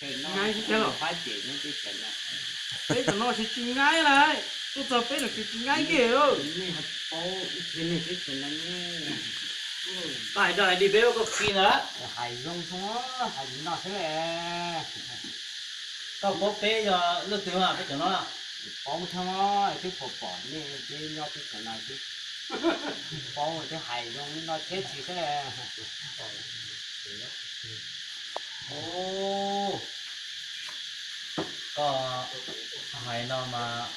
Nqaij tsis tag los? Peb tam no tsis tsis nqaij lawm, tuaj txog peb los tsis tsis nqaij kiag lawm. Koj hais dog hais dig peb ua koj khi ntawd. Hais zoo xwb, hais li no xwb. Koj paub peb yog leej twg mas peb cov no? Paub thiab, twb pom pom nej peb nyob peb cov no twb paub, twb hais zoo li no thiab tsis xwb. Koj hais no mas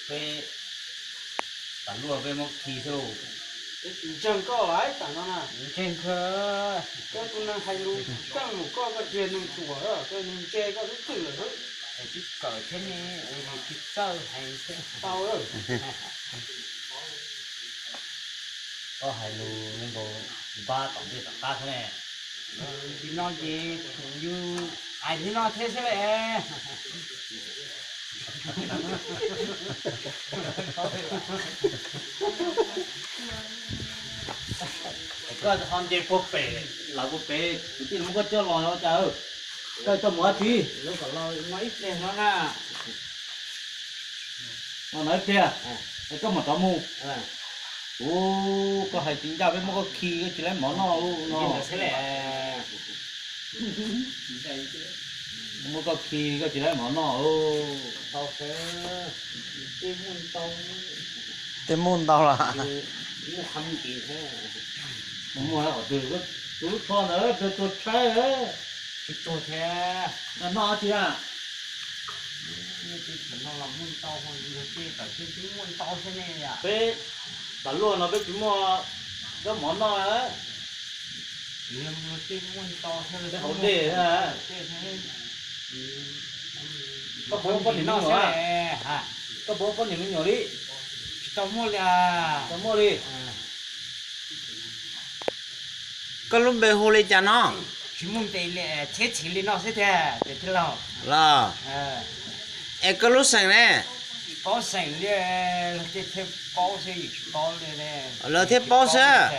peb tas luaj peb muab khi xwb. Peb tsis ntseeg koj lawm tam no na. Ntseeg kawg. Koj tus neeg hais lus keej mus koj, koj tsis yog neeg ruam, koj neeg ntse koj twb txwm lawm xwb. Es tib kawm thiab ne, ua yus tsis txawj hais thiab. Tau. Koj hais lus zoo nkaus npab tom ntej tom qab xwb ne. Li no ces yus hais li no thiab xwb las. Koj ho nce puag pem, lawv puag pem kwv tij muab koj coj los ua cas? Koj coj mus dab tsi? Los no ib pliag no na. Los no ib pliag, es koj mam rov mus. Ub, koj hais tsis ncaj, peb muab koj khi koj tsis laib mov noj no. Muab koj khi koj tsis laib mov noj. Tej muaj ntau los? Muaj qhov twg, tus lub tsho ntawd tus tuag tshaib. Tsis tuag thiab. Noj dab tsi a? Tej tam no los muaj ntau, tej tam twb muaj ntau thiab ne yom. Peb tas luaj no peb tsis muaj zaub mov noj. Tej muaj ntau thiab, peb haus dej. Koj puas muaj poj niam me nyuam? Koj puas muaj poj niam me nyuam li? Tsis tau muaj li. Tsis tau muaj li. Koj lub npe hu li cas no? Tsis muaj npe li, txhiab txhiv li no xwb tiag tes tij laug. Los, es koj lub xeem ne? Tsis paub xeem li, lawv thiaj paub xwb, yus tsis paub li. Lawv thiaj paub xwb.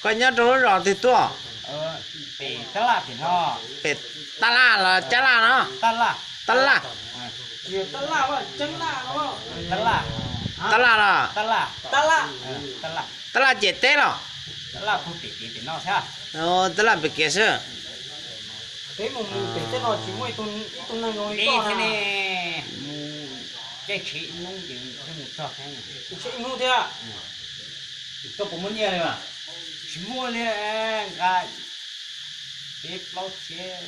Koj nyob rau lub zos twg tuaj? Pem Tab Laj pem no. Pem Tab Laj los Cab Laj no? Tab Laj. Tab Laj. Tab Laj los? Tab Laj ciam teb los? Tab Laj pem kev xwb. Peb mus pem tej no tsis muaj ib tug neeg zoo li koj ne. Mus caij tsheb ib hnub ces thiaj mus txog thiab. Tsheb ib hnub thiab. Koj puas muaj nyiaj li mas? Tsis muaj li, nqa peb plaub txhiab,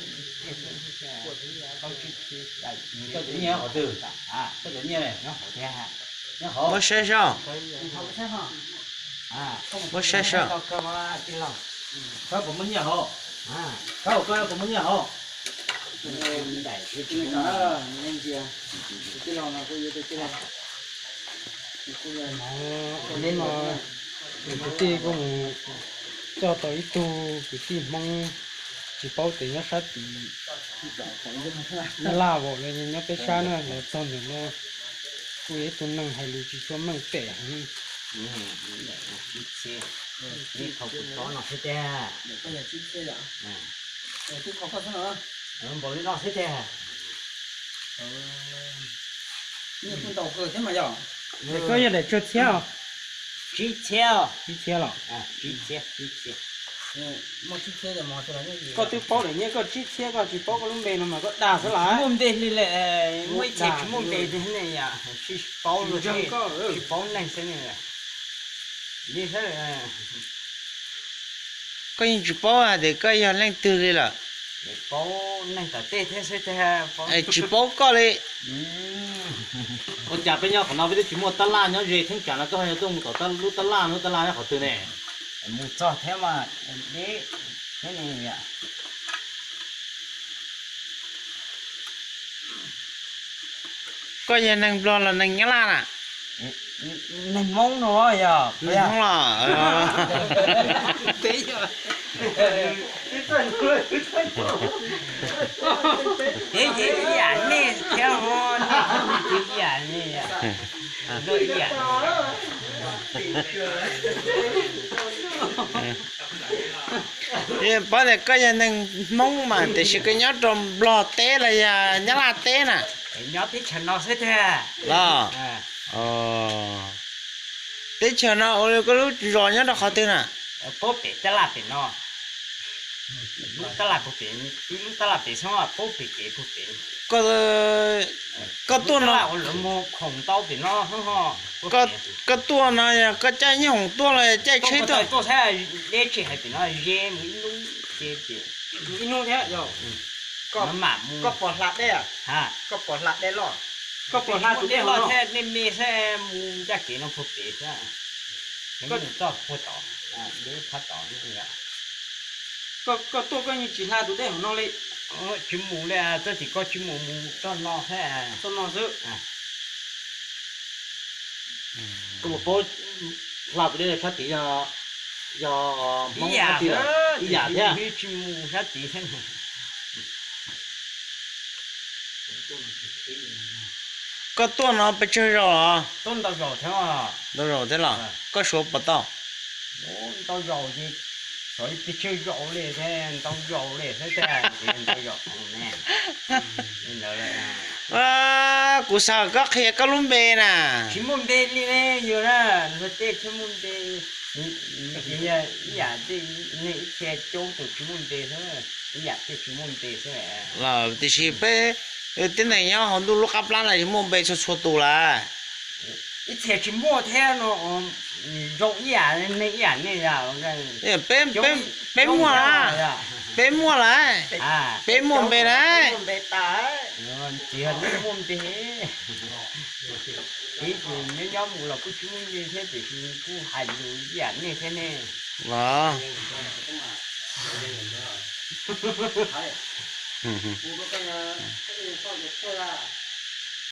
plaub tsib txhiab. Koj cov nyiaj qhov twg? Koj cov nyiaj nyob hauv thiab. Muab saib saib. Muab saib saib. Khawb puas muaj nyiaj hauv? Khawb, koj puas muaj nyiaj hauv? Hnub no tus kwv tij kuj mus coj tau ib tug kwv tij Hmoob tsis paub tes nyob sab tid, nyob Laj Vaus los nyob peb sab na, los txog ntawm no kuj yog ib tug neeg hais lus tsis tshua meej pem heev. Npaum li no xwb tiag. Koj yog daim tsawg txhiab? Tsib txhiab. Tsib txhiab los? Koj twb paub daim nyiaj koj tsib txhiab, koj tsis paub koj lub npe no mas koj dag xwb las. Muaj npe li lawm, muaj ib txhia tsis muaj npe li ne yom, tsis paub luag, tsis paub neeg xwb ne. Koj yeej tsis paub hais tias koj yog leej twg li lawm. Paub neeg tom tej thiab xwb tiag. Tsis paub koj li. Ua cas peb nyob qhov no peb twb tsis muaj tab laj nyob ze cheeb tsam no, koj ho yog tuaj mus tom lub tab laj, lub tab laj nyob qhov twg ne? Mus txog thiab mas deb thiab ne. Koj yog neeg Nplog los neeg Nyab Laj na? Neeg Hmoob no yog. Neeg Hmoob los? Ces ib yam nej thiab, nej kuj ib yam nej, ib yam. Paub tias koj yog neeg Hmoob mas tiam sis koj nyob rau Nplog teb los yog Nyab Laj teb na? Nyob teb chaws no xwb tiag. Los, teb chaws no ua li koj lub zos nyob rau qhov twg na? Puag pem tab laj pem no. Lub tab laj puag pem, ib lub tab laj pem xwb, puag pem kev puag pem. Koj tuaj no, lawv muag khoom ntau pem no. Koj tuaj no yog koj caij nyoob hoom tuaj los caij tsheb tuaj? Tuaj thiab, deb tsis hais pem no ze mus ib hnub, ib hnub thiab. Koj pom hla dej, koj pom hla dej loj, koj pom hla tus dej loj thiab, nej me xwb mus ncaj kev no puag pem xwb. Koj txoj puag tod, deb phab tod. Koj tuaj koj yeej tsis hla tus dej hauv no li? Tsis mus li, txoj tim koj tsis mus, mus txoj no xwb. Txoj no xwb. Koj puas paub hla tus dej sab tid yog Hmoob ib yam, ib yam thiab? Tsis mus sab tid thiab. Koj tuaj no pes tsawg zaus los? Tuaj ntau zaus thiab. Ntau zaus thiab los? Koj suav puas tau? Ntau zaus ces, xyov pes tsawg zaus li thiab, ntau zaus li thiab, ntau zaus ne. Kuv xav kom koj qhia koj lub npe na. Tsis muaj npe li ne, yog na, luag tej tsis muaj npe. Ib yam tej, nej ib txhia caub tus tsis muaj npe xwb, ib yam tej tsis muaj npe xwb. Los tiam sis peb tib neeg nyob hauv ntuj lub qab plab no tsis muaj npe txhua txhua tus lawm. Ib txhia tsis muaj thiab no, zoo ib yam nej ib yam nej. Peb, peb muaj lawm, peb muaj lawm, peb muaj npe lawm. Txiv muaj npe, nyob nyob mus los kuj tsis muaj npe thiab tiam sis kuj hais lus ib yam nej thiab ne. Los,